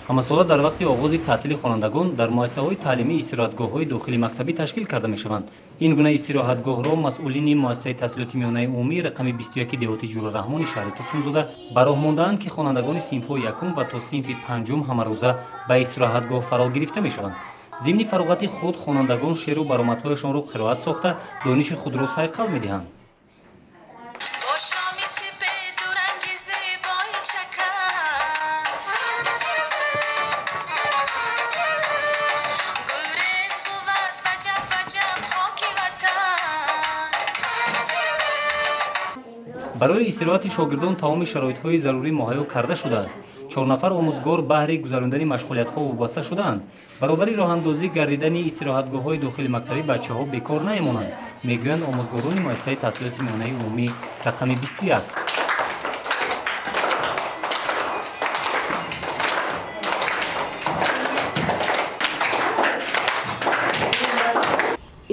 Ҳамасола дар вақти оғози таътили хонандагон дар муассисаҳои таълимӣ истироҳатгоҳҳои дохили мактабӣ ташкил карда мешаванд. Ин гуна истироҳатгоҳро масъулини муассисаи таҳсилоти миёнаи умумӣ рақами 21 деҳоти Ҷӯрараҳмони шаҳри Турсунзода ба роҳ мондаанд, ки хонандагони синфҳои якум ва то синфи панҷум ҳамарӯза ба истироҳатгоҳ фаро гирифта мешаванд. Зимни фароғати худ хонандагон шеъру баромадҳояшонро қироат сохта, дониши худро сайқал медиҳанд. Барои истироҳати шогирдон тамоми шароитҳои зарурӣ муҳайё карда шудааст. 4 нафар омӯзгор баҳри гузарондани машғулиятҳо вобаста шудаанд. Баробари роҳандозӣ гардидани истироҳатгоҳҳои дохили мактабӣ бачаҳо бекор намемонанд, мегӯянд омӯзгорони муассисаи таҳсилоти миёнаи умумӣ рақами 21.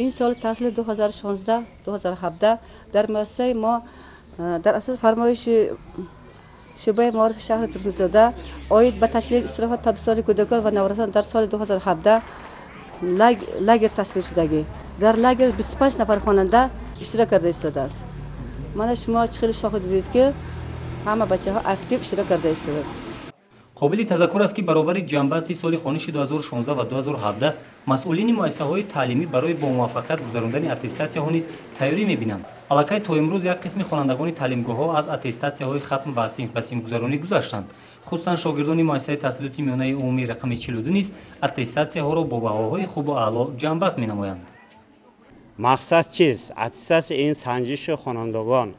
Ин соли таҳсили 2016-2017 дар муассисаи мо дар асоси фармоиши шӯъбаи маорифи шаҳри Турсунзода оид ба ташкили истироҳат тобистони кӯдакон ва наврасон дар соли 2017 лагер ташкил шудагӣ. Дар лагер 25 нафар хонанда иштирок карда истодааст. Мана шумо чӣ хеле шоҳид будед, ки ҳама бачаҳо актив иштирок карда истодаанд. Қобили тазаккур аст, ки баробари ҷамъбасти соли хониши 2016 ва 2017 масъулини муассисаҳои таълимӣ барои бо муваффақият гузарондани аттестатсияҳо низ тайёрӣ мебинанд. Аллакай то имрӯз як қисми хонандагони таълимгоҳҳо аз аттестатсияҳои хатм ба синф ба синфгузаронӣ гузаштанд. Хусусан шогирдони муассисаи таҳсилоти миёнаи умумӣ рақами 42 низ аттестатсияҳоро бо баҳоҳои хубу аъло ҷамъбаст менамоянд. Мақсад чист? Аттестатсия ин санҷиши хонандагон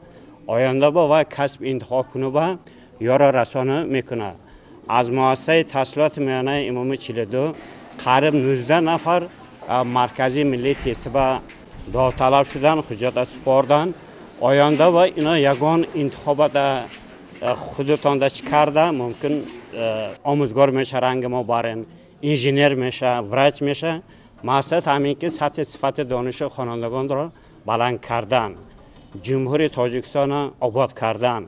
оянда ба вай касб интихоб кунуба ёро расона мекунад. Аз муассисаи таҳсилоти миёнаи умумӣ 42 қариб 19 нафар маркази миллии тестиба довталаб шудан, ҳуҷҷата супордан. Оянда ва ино ягон интихобата худатонда чӣ карда мумкин омӯзгор меша, ранги мо барен, инженер меша, врач меша. Мақсад ҳамин ки сатҳи сифати дониши хонандагонро баланд кардан, Ҷумҳурии Тоҷикистонро обод кардан.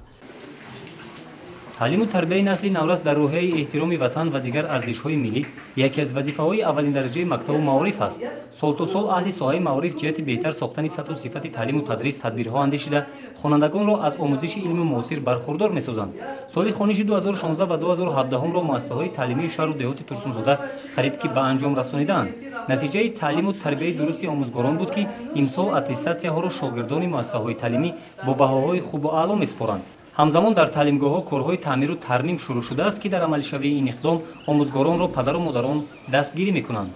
Таълиму тарбияи насли наврас дар рӯҳияи эҳтироми ватан ва дигар арзишҳои миллӣ яке аз вазифаҳои аввалиндараҷаи мактабу маориф аст. Сол то сол аҳли соҳаи маориф ҷиҳати беҳтар сохтани сатҳу сифати таълиму тадрис тадбирҳо андешида, хонандагонро аз омӯзиши илми муосир бархурдор месозанд. Соли хониши 2016 ва 2017-ро муассисаҳои таълимии шаҳру деҳоти Турсунзода қариб ки ба анҷом расонидаанд. Натиҷаи таълиму тарбияи дурусти омӯзгорон буд, ки имсол аттестатсияҳоро шогирдони муассисаҳои таълимӣ бо баҳоҳои хубу аъло месупоранд. Ҳамзамон дар таълимгоҳҳо корҳои таъмиру тармим шурӯъ шудааст, ки дар амалишавии ин иқдом омӯзгоронро падару модарон дастгирӣ мекунанд.